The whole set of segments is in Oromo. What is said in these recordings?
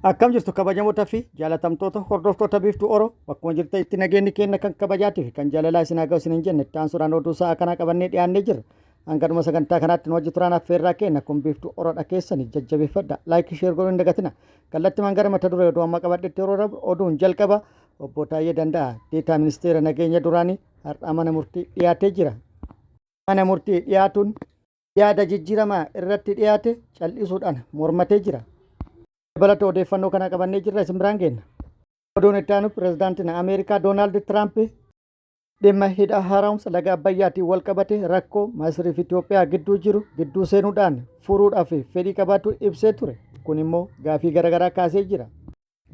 Akkam jirtu kabajamoota fi jaalatamtoota hordoftoota Biiftuu Oro, bakkuma jirtanitti nageenyi keenya kan kabajaatii fi kan jaalalaa isin haa ga'u isin hin jenne. Itti aansuudhaan oduu sa'a kanaa qabannee dhiyaannee jirra. Hanga dhuma sagantaa kanaatti nu wajji turaan affeerraa keenya. Kun Biiftuu Oroodha, keessanii jajjabeeffadha. Like, share godhuu hin dagatina. Kallattimaan gara mata duree oduu amma qabadhetti yeroo darbu, oduun jalqaba obbo Taayyee Danda'a, deetaa ministeera nageenya duraanii, har'aa mana murtii dhiyaatee jira. Mana murtii dhiyaatuun yaada jijjiiramaa irratti dhiyaate cal'isuudhaan mormatee jira. Dabalata odeeffannoo kana qabannee jirra, isin biraan geenna. Oduun itti aanu, pirezidaantiin Ameerikaa Doonaald Tiraamp dhimma hidha haaromsa laga Abbayyaatiin wal qabate rakkoo Masrii fi Itoophiyaa gidduu jiru gidduu seenuudhaan furuudhaaf fedhii qabaatu ibsee ture. Kun immoo gaafii garaagaraa kaasee jira.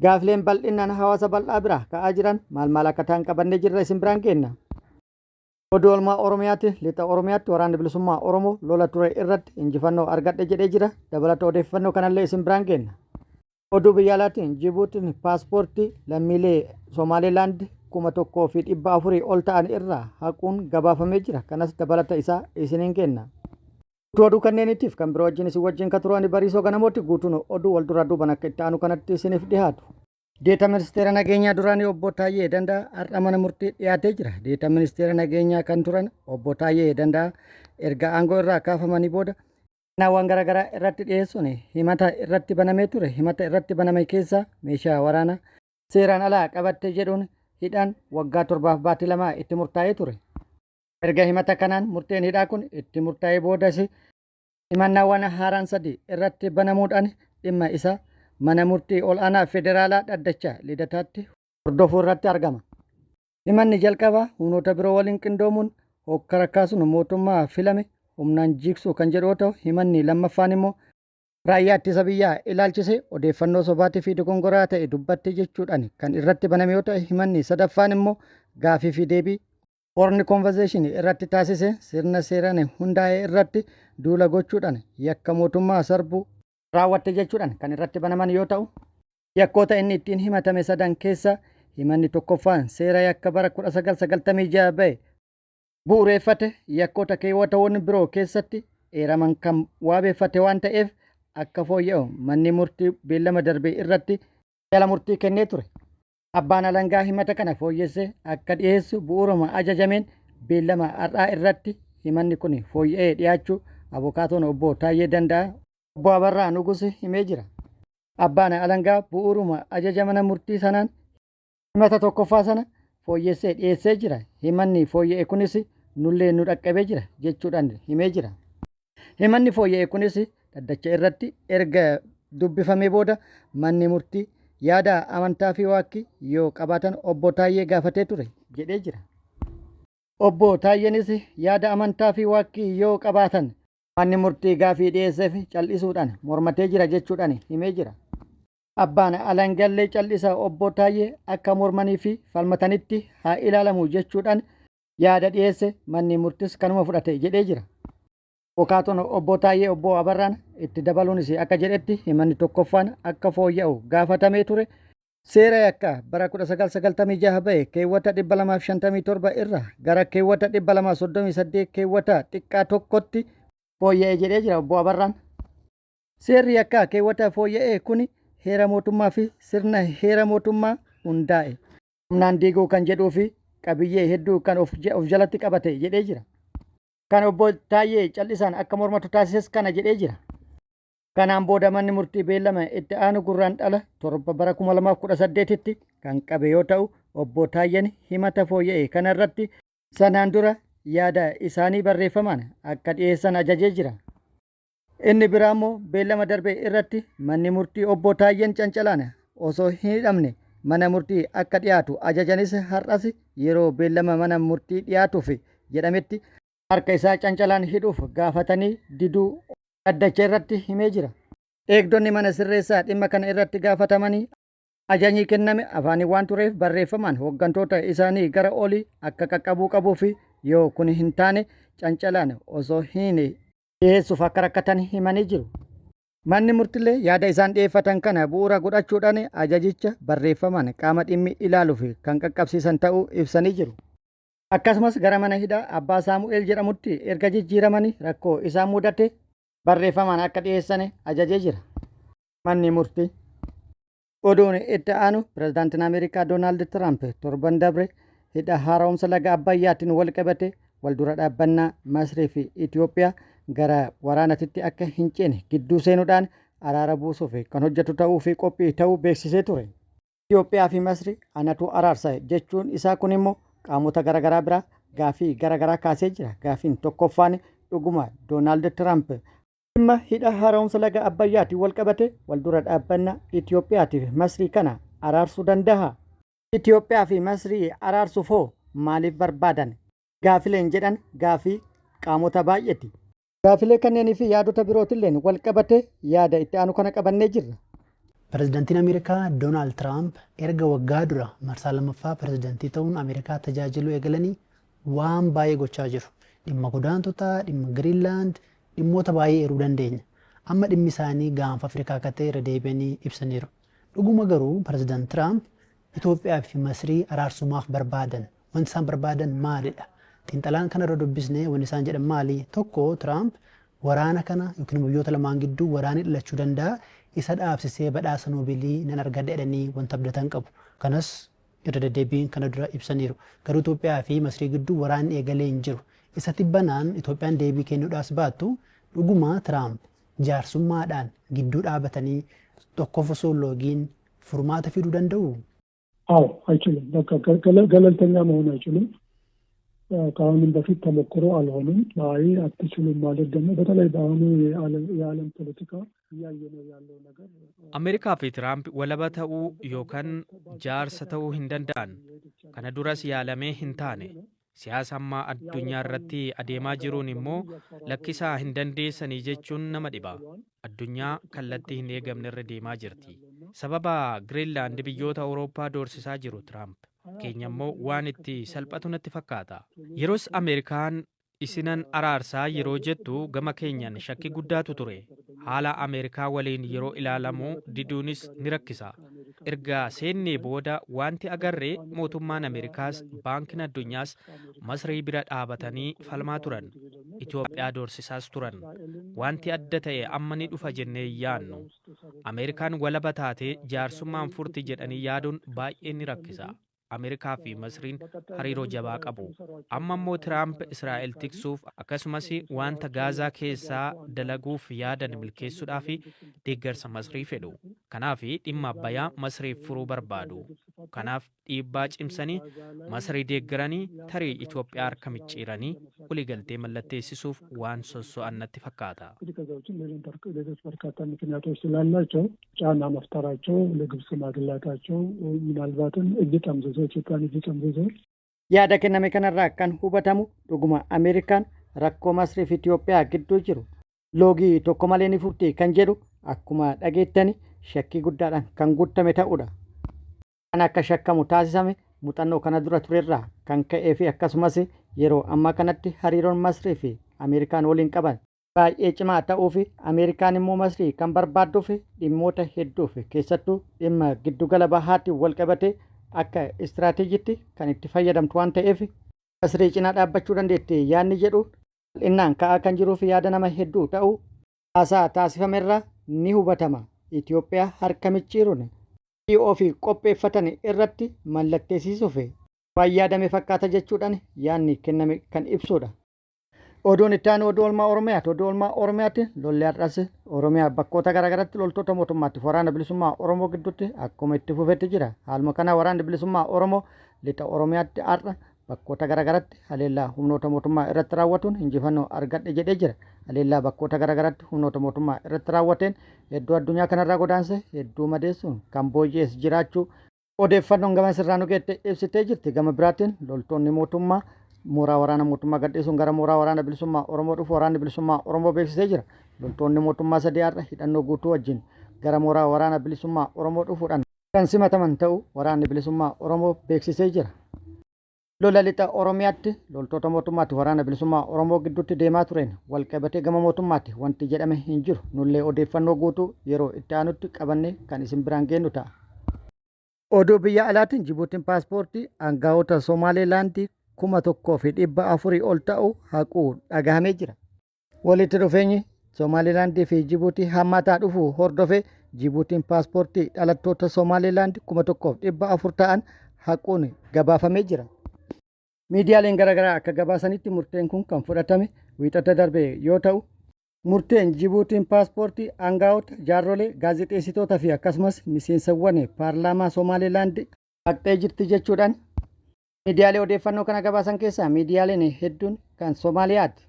Gaafileen bal'inaan hawaasa bal'aa biraa ka'aa jiran maal maal akka ta'an qabannee jirra, isin biraan geenna. Oduu oolmaa Oromiyaati. Lixa Oromiyaatti Waraanni Bilisummaa Oromoo lola ture irratti injifannoo argadhe jedhee jira. Dabalata odeeffannoo kanallee isin biraan geenna. Oduu biyya alaatiin, Jibuutiin paaspoortii lammiilee Somaalilaand 1400 ol ta'an irraa haquun gabaafamee jira. Kanas dabalata isaa isiniin geenna. Guutuu oduu kanneeniitiif kan biroo wajjin isin wajjin kan turu ani Bariisoo Ganamooti. Guutuun oduu wal duraa duuban akka itti aanu kanatti isiniif dhiyaatu. Deeta ministeera nageenyaa duraanii obbo Taayyee Danda'a har'a mana murtii dhiyaatee jira. Deeta ministeera nageenyaa kan turan obbo Taayyee Danda'a erga aangoo irraa kaafamanii booda himannaawwan garaagaraa irratti dhiyeessuun himata irratti banamee ture. Himata irratti baname keessaa meeshaa waraanaa seeraan alaa qabatte jedhuun hidhaan waggaa 7f baatii 2 itti murtaa'ee ture. Erga himata kanaan murteen hidhaa kun itti murtaa'ee boodas himannaawwan haaraan sadi irratti banamuudhaan dhimma isaa mana murtii ol'aanaa federaalaa dhaddacha Lidataatti hordofuu irratti argama. Himanni jalqabaa humnoota biroo waliin qindoomuun hokkara kaasuun mootummaa filame humnaan jigsuu kan jedhu yoo ta'u, himanni lammaffaan immoo raayyaa ittisa biyyaa ilaalchisee odeeffannoo sobaatii fi dogongoraa ta'e dubbatte jechuudhaan kan irratti baname yoo ta'u, himanni sadaffaan immoo gaafii fi deebii Horn Conversation irratti taasise sirna seeraan hundaa'e irratti duula gochuudhaan yakka mootummaa sarbuu raawwatte jechuudhaan kan irratti banaman yoo ta'u, yakkoota inni ittiin himatame sadan keessaa himanni tokkoffaan seera yakka bara 1996 ba'e bu'ureeffate yakkoota keewwatawwan biroo keessatti eeraman kan waabeeffate waan ta'eef akka fooyya'u manni murtii beellama darbe irratti jala murtii kennee ture. Abbaan alangaa himata kana fooyyessee akka dhiyeessu bu'uuruma ajajameen beellama har'aa irratti himanni kun fooyya'ee dhiyaachuu abokaatoon obbo Taayyee Danda'a obbo Abarraa Nugus himee jira. Abbaan alangaa bu'uuruma ajaja mana murtii sanaan himata tokkoffaa sana fooyyessee dhiyeessee jira. Himanni fooyya'e kunis nullee nu dhaqqabee jira jechuudhaan himee jira. Himanni fooyya'e kunis dhaddacha irratti erga dubbifamee booda manni murtii yaada amantaa fi waakkii yoo qabaatan obbo Taayyee gaafatee ture jedhee jira. Obbo Taayyeenis yaada amantaa fi waakkii yoo qabaatan manni murtii gaafii dhiyeesseef cal'isuudhaan mormatee jira jechuudhaan himee jira. Abbaan alangallee cal'isa obbo Taayyee akka mormanii fi falmatanitti haa ilaalamu jechuudhaan yaada dhiyeesse, manni murtis kanuma fudhate jedhee jira. Abukaatoon obbo Taayyee obbo Abarraan itti dabaluunis akka jedhetti, himanni tokkoffaan akka fooyya'u gaafatamee ture seera yakkaa bara 1996 ba'e keewwata 257 irraa gara keewwata 238 keewwata xiqqaa tokkotti fooyya'e jedhee jira obbo Abarraan. Seerri yakkaa keewwata fooyya'e kuni heera mootummaa fi sirna heera mootummaa hundaa'e humnaan diiguu kan jedhuu fi qabiyyee hedduu kan of jalatti qabate jedhee jira. Kan obbo Taayyee cal'isaan akka mormatu taasises kana jedhee jira. Kanaan booda manni murtii beellama itti aanu Gurraandhala 7 bara 2018tti kan qabe yoo ta'u, obbo Taayyeen himata fooyya'e kana irratti sanaan dura yaada isaanii barreeffamaan akka dhiyeessan ajajee jira. Inni biraa immoo beellama darbe irratti manni murtii obbo Taayyeen cancalaan osoo hin hidhamne mana murtii akka dhiyaatu ajajanis, har'as yeroo beellama mana murtii dhiyaatuuf jedhametti harka isaa cancalaan hidhuuf gaafatanii diduu dhaddacha irratti himee jira. Eegdonni mana sirreessaa dhimma kana irratti gaafatamanii ajajni kenname afaaniin waan tureef barreeffamaan hooggantoota isaanii gara olii akka qaqqabuu qabuu fi yoo kun hin taane cancalaan osoo hin dhiyeessuuf akka rakkatan himanii jiru. Manni murtillee yaada isaan dhiyeeffatan kana bu'uura godhachuudhaan ajajicha barreeffamaan qaama dhimmi ilaaluuf kan qaqqabsiisan ta'uu ibsanii jiru. Akkasumas gara mana hidhaa Abbaa Saamu'eel jedhamutti erga jijjiiramanii rakkoo isaan mudate barreeffamaan akka dhiyeessan ajajee jira. Manni murtii. Oduun itti aanu pirezidaantiin Ameerikaa Doonaald Tiraamp torban dabre hidha haaromsa laga Abbayyaatiin wal qabate wal dura dhaabbannaa Masrii fi Itoophiyaa gara waraanatitti akka hin ceene gidduu seenuudhaan araara buusuuf kan hojjetu ta'uu fi qophii ta'uu beeksisee ture. Itoophiyaa fi Masri anatu araarsa jechuun isaa kun immoo qaamota garaagaraa biraa gaafii garaagaraa kaasee jira. Gaafiin tokkoffaan dhuguma Doonaald Tiraamp dhimma hidha haaromsa laga Abbayyaatiin wal qabate wal dura dhaabbannaa Itoophiyaatiif Masrii kana araarsuu danda'a? Itoophiyaa fi Masrii araarsuuf hoo maaliif barbaadan? Gaafileen jedhan gaafii qaamota baay'eeti. Gaafilee kanneenii fi yaadota birootilleen wal qabate yaada itti aanu kana qabannee jirra. Pireezidaantiin Ameerikaa Doonaald Tiraamp erga waggaa dura marsaa lammaffaa pireezidaantii ta'uun Ameerikaa tajaajiluu eegalanii waan baay'ee gochaa jiru. Dhimma godaantotaa, dhimma Giriinlaand, dhimmoota baay'ee eeruu dandeenya. Amma dhimmi isaanii gaanfa Afrikaa akka ta'e irra deebi'anii ibsaniiru. Dhuguma garuu pireezidaant Tiraamp Itoophiyaa fi Masrii araarsumaaf barbaadan. Wanti isaan barbaadan maalidha? Xiinxalaan kanarra dubbisnee wanti isaan jedhan maali? Tokko, Tiraamp waraana kana yookiin biyyoota lamaan gidduu waraanni dhalachuu danda'a. Isa dhaabsisee badhaasa Noobeelii nan argadha jedhanii wanta abdatan qabu. Kanas irra deddeebiin kana dura ibsaniiru. Garuu Itoophiyaa fi Masrii gidduu waraanni eegalee hin jiru. Isa tibbanaan Itoophiyaan deebii kennuudhaas baattu, dhuguma Tiraamp jaarsummaadhaan gidduu dhaabatanii tokkoof osoo hin loogiin furmaata fiduu danda'u? አዎ አይችሉም። በቃ ገለልተኛ መሆን አይችሉም። ከአሁንም በፊት ተሞክሮ አልሆኑም። አይ አትችሉም ማለት ደግሞ በተለይ በአሁኑ የዓለም ፖለቲካ እያየ ነው ያለው ነገር Ameerikaa fi Tiraamp walaba ta'uu yookaan jaarsa ta'uu hin danda'an. Kana duras yaalamee hin taane. Siyaasa ammaa addunyaa irratti adeemaa jiruun immoo lakkisaa hin dandeessanii jechuun nama dhiba. Addunyaa kallattii hin eegamne irra deemaa jirti. Sababa Giriinlaand biyyoota Awurooppaa doorsisaa jiru Tiraamp. Keenya immoo waan itti salphatu natti fakkaata. Yeroos Ameerikaan isinan araarsaa yeroo jettu gama keenyaan shakkii guddaatu ture. Haala Ameerikaa waliin yeroo ilaalamu diduunis ni rakkisa. Erga seennee booda wanti agarre mootummaan Ameerikaas baankiin addunyaas Masrii bira dhaabatanii falmaa turan. Itoophiyaa doorsisaas turan. Wanti adda ta'e amma ni dhufa jennee hin yaadnu. Ameerikaan walaba taatee jaarsummaan furti jedhanii yaaduun baay'ee ni rakkisa. Ameerikaa fi Masriin hariiroo jabaa qabu. Amma immoo Tiraamp Israa'el tiksuuf akkasumas wanta Gaazaa keessaa dalaguuf yaadan milkeessuudhaaf deeggarsa Masrii fedhu. Kanaaf dhimma Abbayyaa Masriif furuu barbaadu. Kanaaf dhiibbaa cimsanii Masrii deeggaranii tarii Itoophiyaa harka micciiranii waliigaltee mallatteessisuuf waan sosso'an natti fakkaata. እንግዲህ ከዛ ውጭ ሌሎች በርካታ ምክንያቶች ስላላቸው ጫና መፍጠራቸው፣ ለግብጽ ማድላታቸው፣ ምናልባትም እጅ ጠምዝዞ ኢትዮጵያን እጅ ጠምዝዞ Yaada kenname kanarraa kan hubatamu dhuguma Ameerikaan rakkoo Masrii fi Itoophiyaa gidduu jiru loogii tokko malee ni furti kan jedhu akkuma dhageettani shakkii guddaadhaan kan guutame ta'udha. Kan akka shakkamu taasisame muuxannoo kana dura turerraa kan ka'ee fi akkasumas yeroo ammaa kanatti hariiroon Masrii fi Ameerikaan waliin qaban baay'ee cimaa ta'uu fi Ameerikaan immoo Masrii kan barbaadduu fi dhimmoota hedduuf, keessattuu dhimma giddugala bahaatiin wal qabate akka istiraateejitti kan itti fayyadamtu waan ta'eef Masrii cinaa dhaabbachuu dandeetti yaadni jedhu bal'inaan ka'aa kan jiruu fi yaada nama hedduu ta'uu haasaa taasifamerraa ni hubatama. Itoophiyaa harka micciiruun ofii qopheeffatan irratti mallatteessisuuf waan yaadame fakkaata jechuudhaan yaadni kenname kan ibsudha. Oduun itti aanu oduu oolmaa Oromiyaati. Oduu oolmaa Oromiyaatti lolli har'as Oromiyaa bakkoota garaagaraatti loltoota mootummaatti waraana bilisummaa Oromoo gidduutti akkuma itti fufetti jira. Haaluma kana waraanni bilisummaa Oromoo lixa Oromiyaatti har'a bakkoota garaagaraatti haleellaa humnoota mootummaa irratti raawwatuun injifannoo argadhe jedhee jira. Haleellaa bakkoota garaagaraatti humnoota mootummaa irratti raawwateen hedduu addunyaa kanarraa godaanse, hedduu madeessuun kan booji'es jiraachuu odeeffannoon gama sirraa nu geette ibsitee jirti. Gama biraatiin loltoonni mootummaa mooraa waraana mootummaa gadhiisuun gara mooraa waraana bilisummaa Oromoo dhufu waraanni bilisummaa Oromoo beeksisee jira. Loltoonni mootummaa sadii har'a hidhannoo guutuu wajjin gara mooraa waraana bilisummaa Oromoo dhufuudhaan kan simataman ta'uu waraanni bilisummaa Oromoo beeksisee jira. Lola lixa Oromiyaatti loltoota mootummaatti waraana bilisummaa Oromoo gidduutti deemaa tureen walqabatee gama mootummaatti wanti jedhame hin jiru. Nullee odeeffannoo guutuu yeroo itti aanutti qabannee kan isin biraan geenyu ta'a. Oduu biyya alaatiin Jibuutiin paaspoortii aangaa'ota Somaalilaandii 1,400 ol ta'u haquu dhagahamee jira. Walitti dhufeenyi Somaalilaandii fi Jibuutii hammaataa dhufuu hordofee Jibuutiin paaspoortii dhalattoota Somaalilaand 1,400 ta'an haquun gabaafamee jira. Miidiyaaleen garaagaraa akka gabaasanitti murteen kun kan fudhatame Wiixata darbe yoo ta'u, murteen Jibuutiin paaspoortii aangaa'ota, jaarrolee, gaazexeessitoota fi akkasumas miseensawwan paarlaamaa Somaalilaand haqxee jirti jechuudhaan miidiyaalee odeeffannoo kana gabaasan keessaa miidiyaaleen hedduun kan Somaaliyaati.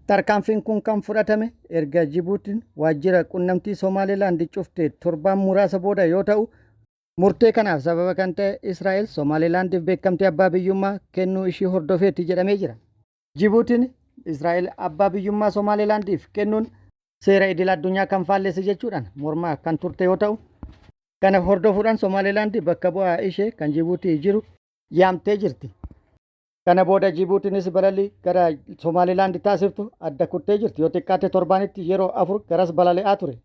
Tarkaanfiin kun kan fudhatame erga Jibuutiin waajjira qunnamtii Somaalilaand cufte torbaan muraasa booda yoo ta'u, murtee kanaaf sababa kan ta'e Israa'el Somaalilaandiif beekamtii abbaa biyyummaa kennuu ishii hordofeeti jedhamee jira. Jibuutiin Israa'el abbaa biyyummaa Somaalilaandiif kennuun seera idil addunyaa kan faallesse jechuudhaan mormaa kan turte yoo ta'u, kana hordofuudhaan Somaalilaand bakka bu'aa ishee kan Jibuutii jiru yaamtee jirti. Kana booda Jibuutiinis balalii gara Somaalilaand taasiftu adda kuttee jirti. Yoo xiqqaate torbaanitti yeroo 4 garas balali'aa ture.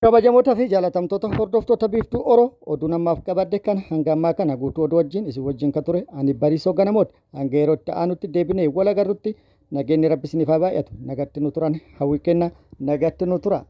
Kabajamoota fi jaalatamtoota hordoftoota Biiftuu Oro, oduu ammaaf qabadde kan hanga ammaa kana guutuu oduu wajjin isin wajjin kan ture ani Bariisoo Ganamooti. Hanga yeroo itti aanutti deebinee wal agarrutti nageenyi Rabbi isiniif haa baay'atu. Nagatti nu turan hawwii kenna, nagatti nu tura.